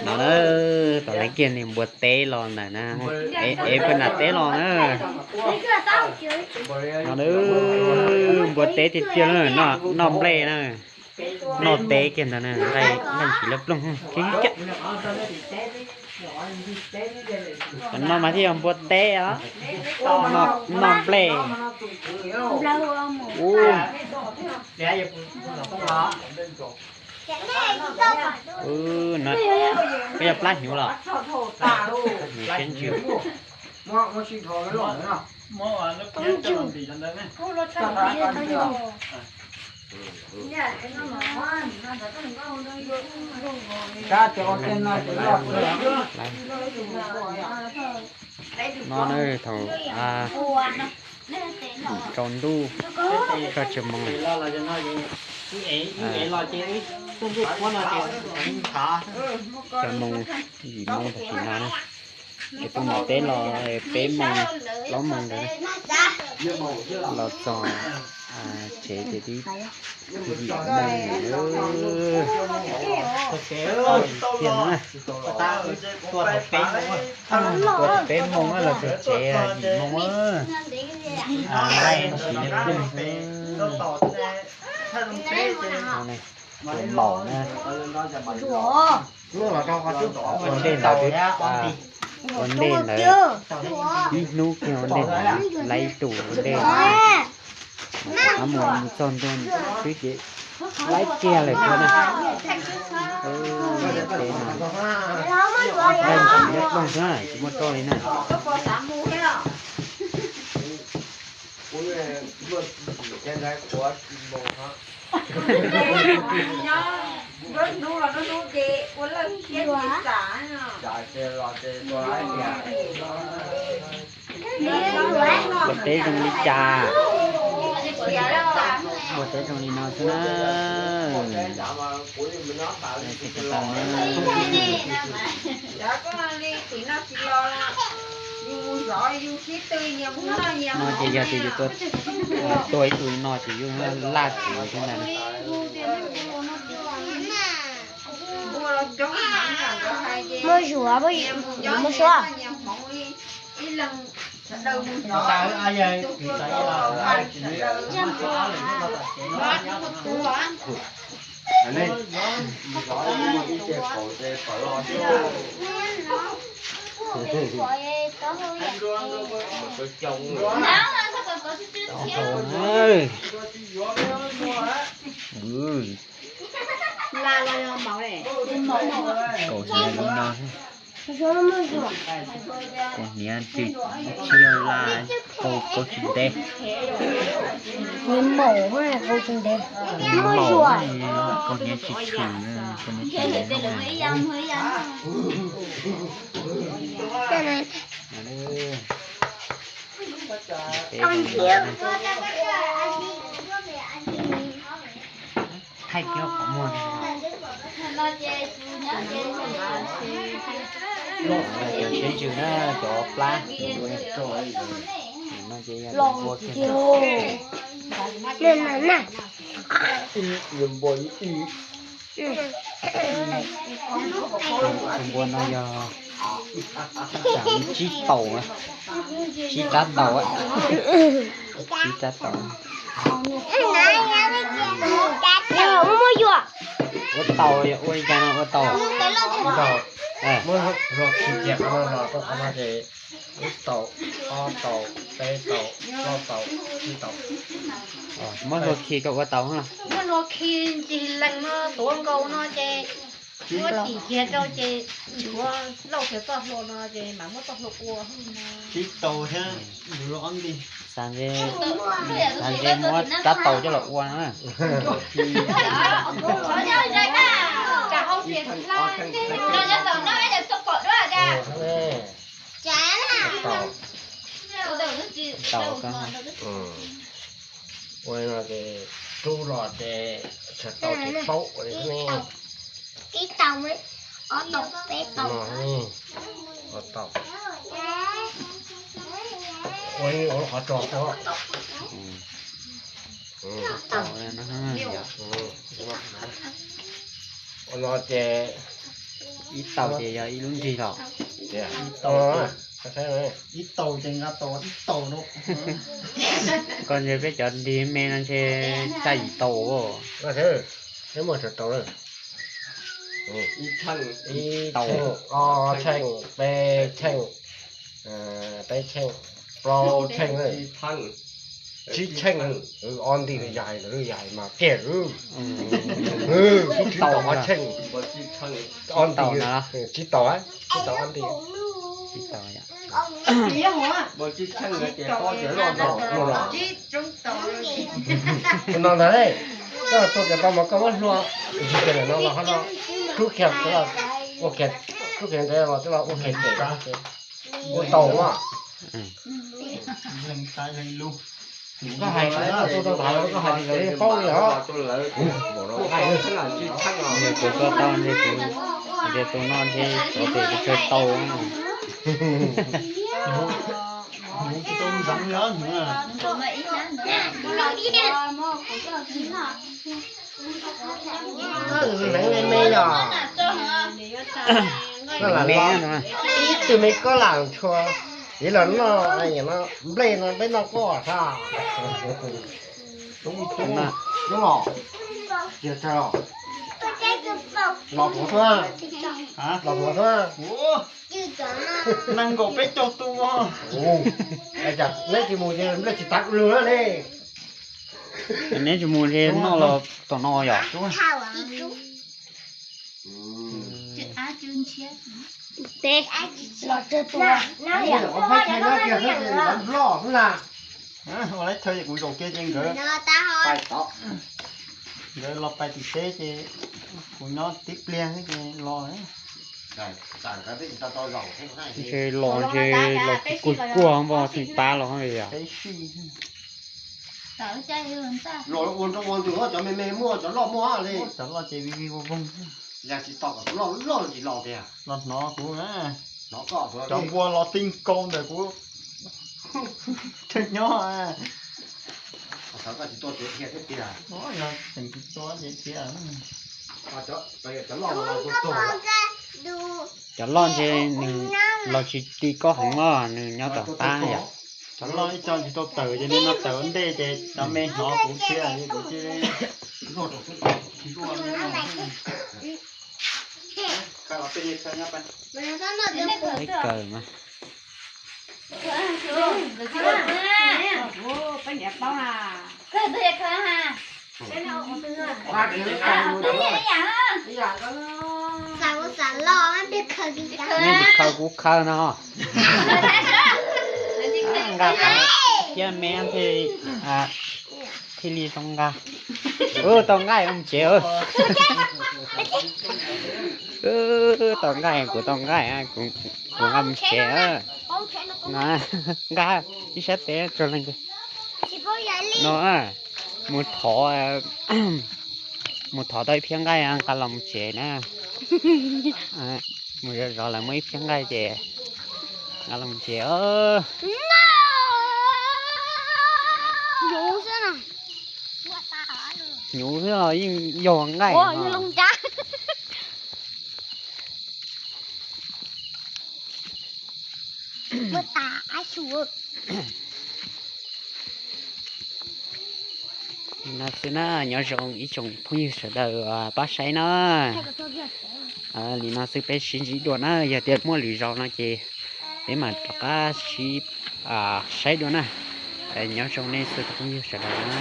No na, tom lawv kiag niag npua teb los ntawm na, ev pawg nam teb los na. No na, npua teb tiag tiag na, noj nplej na, noj teb kiag ntawd na, nqaij nqaij ntsis lab ploog. Cov no mas thiaj yog npua teb os, noj nplej. Ub, peb yog plab hnyuv los? Hnyuv siab ntsws. No na, thaum tsaus ntuj, tsaus tsis moos, tsaus moos, yim moos tam sim no na. Ces tus nam teb los peb moos plaub moos ntawd los txog tsev ces twb yim moos lawm. Tiag na, peb moos los txog tsev, yim moos, nqaij ntsis lab ploog xwb. Tus maum na, ua ntej ntawd, ua ntej ntawd, ib hnub kiag ua ntej ntawd, laib tus ua ntej ntawd, qab mus mus txog ntua xwb ces laib kiag lawm thiab na. Teb no, nqaij ntsis lab ploog xwb, tsis muaj roj li na. Npua teb zoo li cas? Npua teb zoo li no xwb na. Ces ko taw na. No ces yog tias yus tua, tua ib tug li no ces yus laj kuv thiab ntag. Muaj zuav, muaj suab. Kaus hniav zoo no, kaus hniav twb tsis yog laj, kaus tsis ntev. Nws maum, kaus tsis ntev. Muaj zuag, kaus hniav tsis tshwm, kaus hniav tsis ntev. Thaij kiag qhov muag. Cov siab ntsws na, cov plab. No ces yog npua kiag. Tus npua no yog tsib taus, tsib rab taus, tsib rab taus. Muaj muaj yuam. Ua taus yog ua li cas no ua taus? Muab hlua khi kiag qhov no los rau qhov no ces ib taus, ob taus, peb taus, plaub taus, tsib taus. Muab hlua khi kom ua taus los? Muab hlua khi ntsig lees no tuav nkaus no ces muab tim kiag rau ces tshuav lauj kiag txoj hlua no ces mam muab txoj hlua ua. Tsib taus thiab, yus los ob nti. Xav ntshe, xav ntshe muab rab taus coj los ua no na. Taus, taus. Ua no ces rub los ces tsis tau ces paub li ne. Ib taus, ob taus, peb taus. Ua taus. Ua qhov tso. Ua no ces Ib taus ces yog ib lub nrig los. Ib taus ces nqa tau ib taus no. Koj ntshe peb cov nrig me no ntshe xya yim taus. Peb muaj tsawg taus lawm? Ib cheej, ob cheej, peb cheej, peb cheej, plaub cheej, tsib cheej. Ob nti yog hais mas kiag, tsib taus ob cheej, ob nti, tsib taus, tsib taus ob nti. Tus no ntag, koj tuaj kiag tau mas koj muab hlua, ntsis kiag ntawm no los ho no, rub kiag ntawd los, rub kiag ntawd los twb los ua kiag ces ua tau mas. Koj hais tau tau tau koj hais li ntawd paub li os. Kuv tuaj tau ntshe kuv tias tus no ntshe xyov tes kuv tsawg tau. Koj lam me yog, koj lam me, ib tug me koj lam tshua, ib los noj, nplej no peb noj koj sab. Los tuav tuaj, los tuav tuaj. Nees nkaum peb caug tus. Neb tsis mus ces nplej tsis tav lug na ne. Neb tsis mus ces noj los tom no yom. Ua lawv chaw ces kuv zaum kiag ces nkawd, nkawd los pais tim teb ces kuv nyob tib pliag xwb ces los. Ntshe los ntshe los kuj kuag npog tseem pab los li yom. Los ua nroo ua ntws, cov me me muaj, cov loj muaj li. Cov loj ces vij vij voog voog. Yog tsis tau kom tus loj loj tsis los tiag. Los hnov kuv na. Cov npua los tij nkaus ntawm kuv nyob. Tseem tsis tso ces thiab. Cov loj ntshe nws los tsis ti koj heev os, nws nyob tom qab yom. Cov loj ib co tsis tau tawm ces nws no tawm ua ntej ces cov me hnov kuv thiab kuv cia li. Peb kawg mas. Nej tsis khaws kuv khaws no. Nqa thiab me thiaj li zoo nqa. Tau nqaij mus tsev. Tau nqaij, kuv tau nqaij, kuv nqa mus tsev. Nqa ib sab teb tso leej twg no. Mus thov, mus thov tau ib phiab nqaij nqa los mus tsev na. Mus zov zov lawv muaj ib phiab nqaij ces nqa los mus tsev. Hnyuv xwb los yeej yog nqaij. Li no xwb na, nyob zoo ib tsoom phooj ywg sawv daws pab saib na. Li no xwb peb sib ntsib dua na, yog tias muaj lwm zaus no ces peb mam rov qab sib saib dua na. Nyob zoo nej txhua tus phooj ywg sawv daws na.